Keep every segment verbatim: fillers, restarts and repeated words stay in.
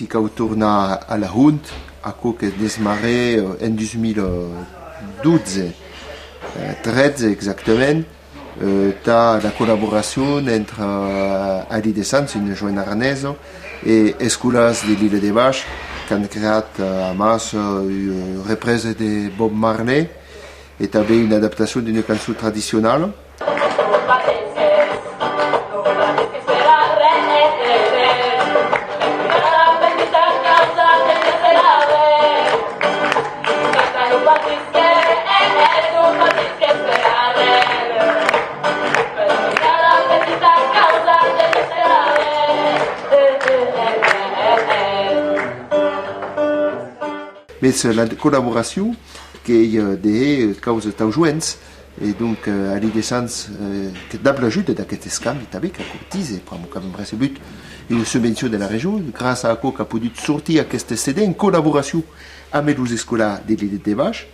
Cau tornar a la hont, aquò que desmarrè, eh, en dos mil dotze, eh, tretze exactament, eh, tà la collaboracion entre, eh, Aly Descens, una joena aranesa, e escolars de l'Isla de Baish, qu'an creat, eh, amassa, eh, ua represa de Bob Marley e tanben una adaptacion d'una cançon tradicionala. Mes la collaboracion qu'ei, eh, de hèr causa tau joens, e donc, eh, Aly Descens, eh, que dab l'ajuda d'aquest escambi tanben, qu'a cotise, pr'amor qu'avem recebut una subvencion de la region, gràcia a aquò qu'a podut sortir aqueste C D en collaboracion ambe los escolars de l'Isla de Baish,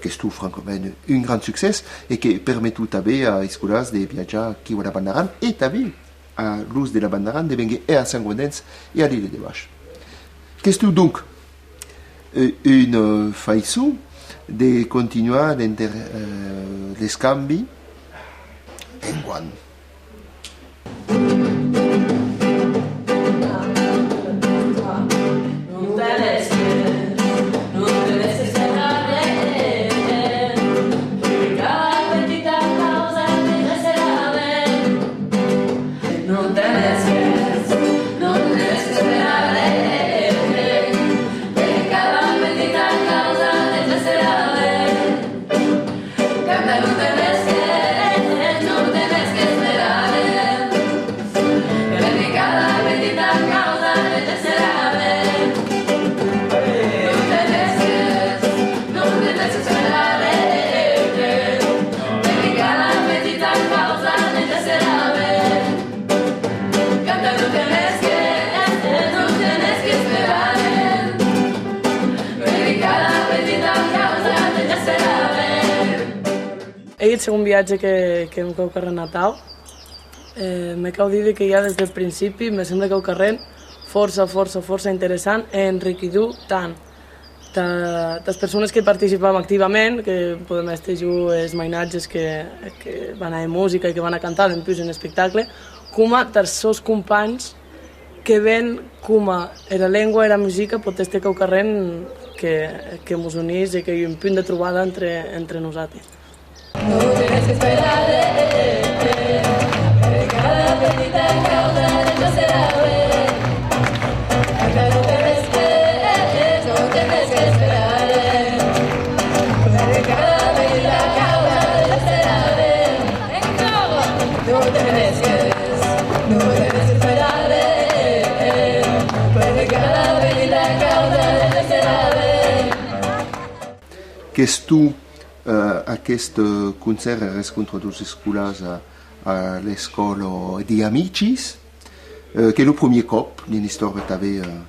qu'estó francament un grand succès e que permetó tanben a escolars de viatjar aquiu a la Val d'Aran e tanben a los de la Val d'Aran de vénguer e a Sent Gaudens e a l'Isla de Baish. Qu'estó donc, eh, una faiçon de continuar l'enter-, eh, l'escambi enguan. Ei eth segon viatge que, que hèm quauquarren atau. Eh, me cau díder que ja des deth principi me semble quauquarren fòrça, fòrça, fòrça interessant e enriquidor tant tà, tàs persones que participam activament, que podem èster jo es mainatges que, que van a hèr musica e que van a cantar dempús un espectacle, coma tàs sòns companhs que ven coma era lengua e era musica pòt èster quauquarren que, que mos unís e qu'ei un punt de trobada entre, entre nosati. Qu'estó, eh, aqueste, eh, concèrt e rescontre deus escolars a, a l'escòla Di Amicis, eh, qu'ei lo premier còp dins l'istòria tanben, eh,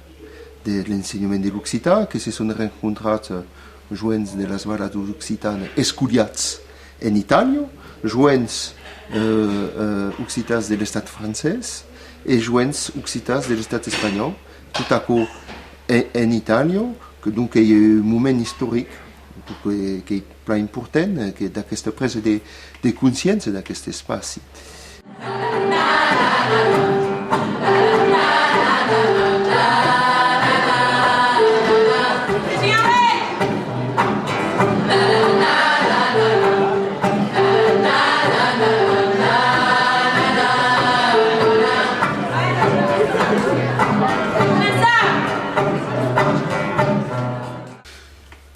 de l'ensenhament de l'occitan, que se son rencontrats, eh, joens de las valadas occitanas escoliats en Itàlia, joens, eh, eh, occitans de l'estat francés e joens occitans de l'estat espanhòu, tot aquò en, en Itàlia, que donc ei un moment istoric, que, qu'ei plan important, eh, que d'aquesta presa de, de consciéncia d'aqueste espaci.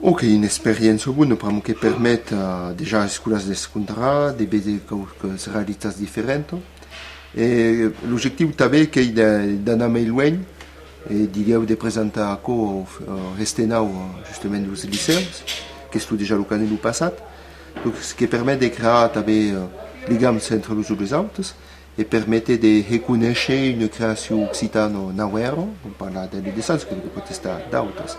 Ok, una experiéncia bona, pr'amor que permet, eh, dejà a escolars d'escontrar, de véder quauques realitats diferentas. E l'objectiu tanben qu'ei de, d'anar mei luenh, e dilhèu de presentar aquò au, eh, hestenau, eh, justament deus licèus, qu'estó dejà lo cas lo passat. Donc, que permet de crear tanben, eh, ligams entre los uns e los autes, e permete de reconéisher una creacion occitana nauèra, on parla d'Aly Descens, que, que pòt estar d'autas,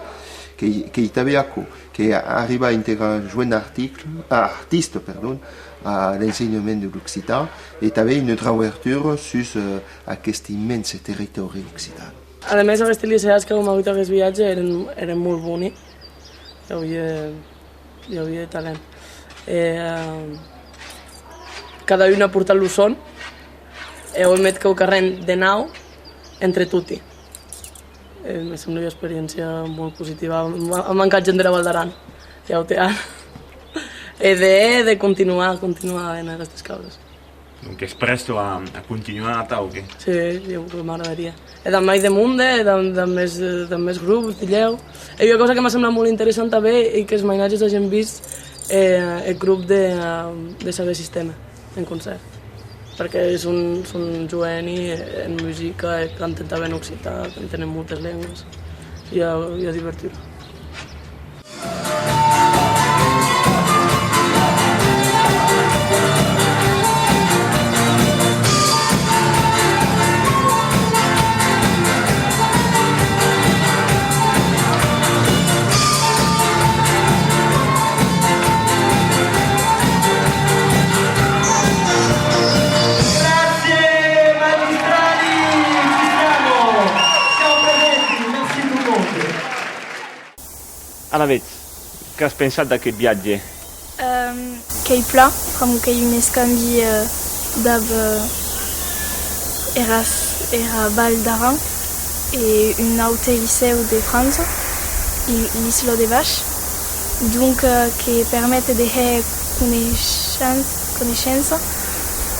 que, qu'ei tanben aquò, que arriba a integrar joen article, ah, artista, perdon, a l'ensenhament de l'occitan, e tanben una traubertura sus, eh, aqueste immense territòri occitan. A mès, aguesti liceans qu'auem agut aguest viatge èren, èren molt boni. I auie, i auie talent. E, eh, cada un a portat lo son, e auem hèt quauquarren de nau entre toti. E me sembla ua experiéncia molt positiva. A, a mancat gent dera Val d'Aran, ja ho te an. E de, de continuar, continuar en aquestes causes. Donc, es prèsto a, a continuar atau, o qué? Sí, jo, que m'agradaria. E damb mai de monde, e damb, damb mès, eh, damb mès grops, dilhèu. E ua causa que m'a semblat molt interessant tanben ei qu'es mainatges agen vist, eh, eth grop de, eh, de Saber Sistema en concèrt. Perque son, son joeni en musica e canten tanben en occitan, canten en moltes lengas. I a, i a divertida. Gràcies, magistrali! Ci siamo! Siamo presenti, merci tout le monde. Alavetz, qu'as pensat d'aqueth viatge? Ehm, qu'ei plan, pr'amor qu'ei un escambi, eh, dab, eh, era, era Val d'Aran e un aute licèu de França, i-, l'Isla de Baish. Donc, eh, que permet de hèr coneishen-, coneishença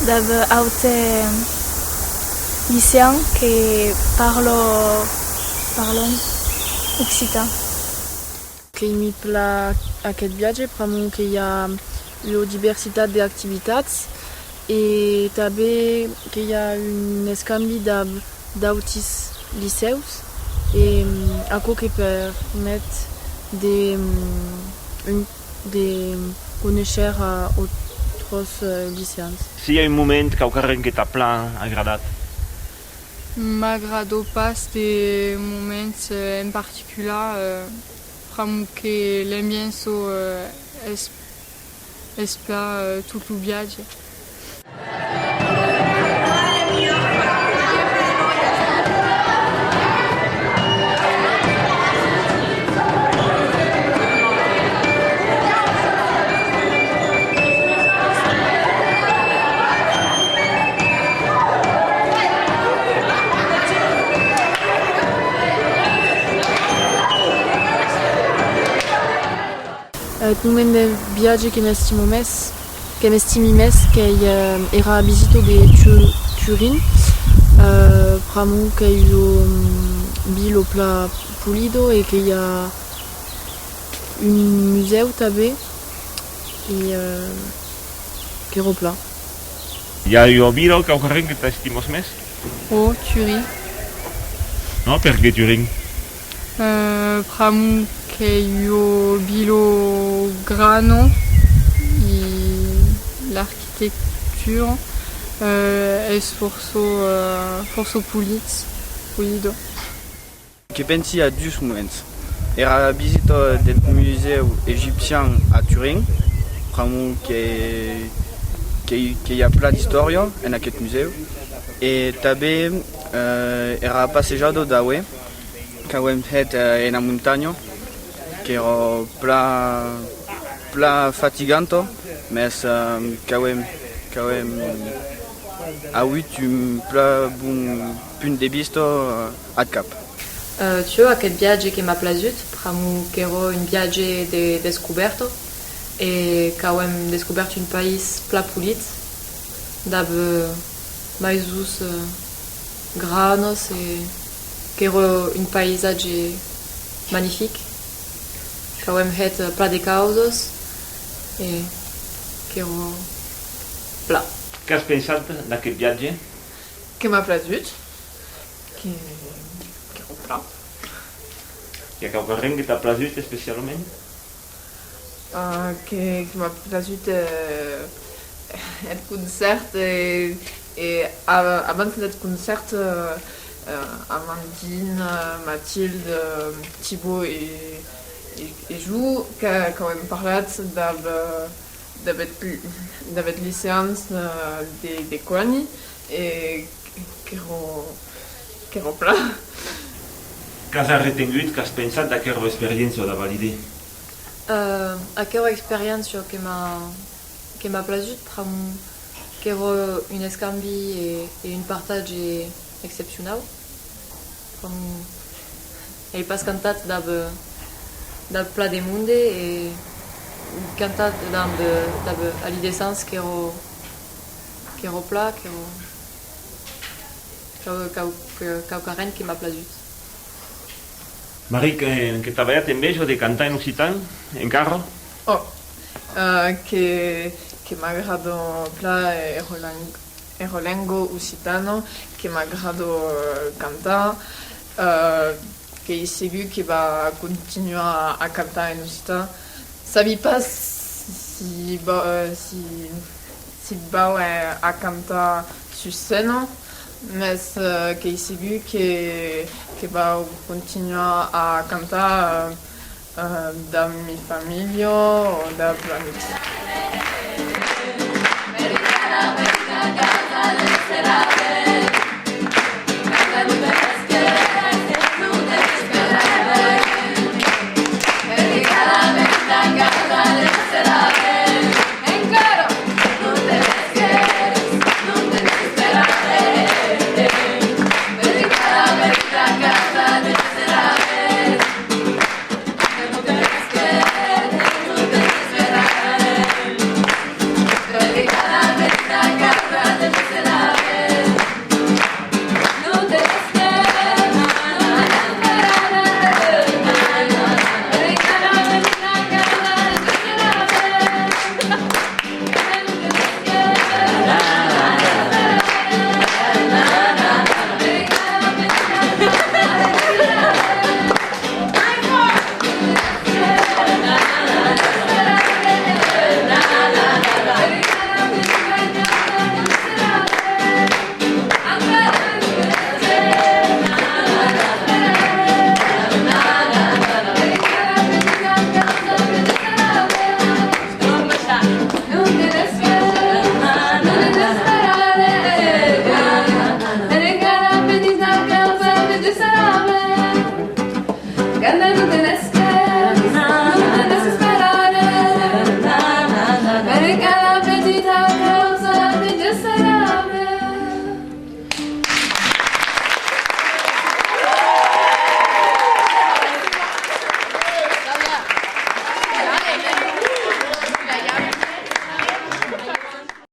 dab aute licean que parlo-, parlan occitan. Qu'ei mi plan aqueth viatge, pr'amor que i a ua diversitat d'activitats e tanben que i a un escambi dab d'autis licèus e, mm, aquò que permet de, mm, un, de conéisher a autres, eh, liceans. Se i a un moment, quauquarren que t'a plan agradat? M'agrada pas de moments, eh, en particular, eh, pr'amor que l'ambiança, eh, es, es plan, eh, tot lo viatge. Eth moment de viatge que m'estimo mès, que m'estimi mès, qu'ei, eh, era visita de Tu-, Turin, eh, pr'amor qu'ei ua, mm, vila plan polida e que i a un musèu tanben, e, eh, qu'èra plan. I a ua vila, quauquarren que t'estimas mès? Ò, Turin. Non, perqué Turin? Eh, pr'amor qu'ei ua vila grana e l'arquitectura, eh, es fòrça, eh, fòrça polit, polida. Que pensi a dus moments. Era visita deth Musèu Egipcian a Turin, pr'amor que, que, que i a plan d'istòria en aqueth musèu, e tanben, eh, era passejada d'aué qu'auem hèt, eh, ena montanha, qu'èra plan, plan fatiganta, mès, eh, qu'auem, qu'auem agut un plan bon punt de vista, eh, ath cap. Eh, jo, aqueth viatge que m'a plasut, pr'amor qu'èra un viatge de descobèrta, e qu'auem descobèrt un país plan polit, dab, eh, maisons, eh, granas, e qu'èra un païsatge magnific, qu'auem hèt, eh, plan de causas, e qu'èra plan. Qu'as pensat d'aqueth viatge? Que m'a plasut, que, qu'èra plan. I a quauquarren que t'a plasut especialament? Ah, que, que m'a plasut, eh, eth concèrt e, e a-, abans deth concèrt, eh, eh, Amandine, Mathilde, Thibaut e, e, e jo, que, qu'auem parlat dab, eh, dab eth, dab eth liceans, eh, de, de Coani, e qu'èra, qu'èra plan. Qu'as arretengut, qu'as pensat d'aquera experiéncia dab Alidé? Eh, aquera experiéncia que m'a, que m'a plasut, pr'amor qu'èra un escambi e, e un partatge excepcionau. Pr'amor ai pas cantat dab, dab plan de monde e cantat dab, dab Alidé Sans qu'èra, qu'èra plan, qu'èra quau-, quau-, que, quauquarren que m'a plasut. Marie, que, que t'aviá enveja de cantar en occitan, encara? Oh, eh, que, que m'agrada plan era, lang, era lenga occitana, que m'agrada, eh, cantar, eh, qu'ei segur que va continuar a cantar en occitan. Sabi pas si, va, eh, si, si vau, eh, a cantar sus scèna, mès, eh, qu'ei segur que, que vau continuar a cantar, eh, eh, dab mi familha o dab amics.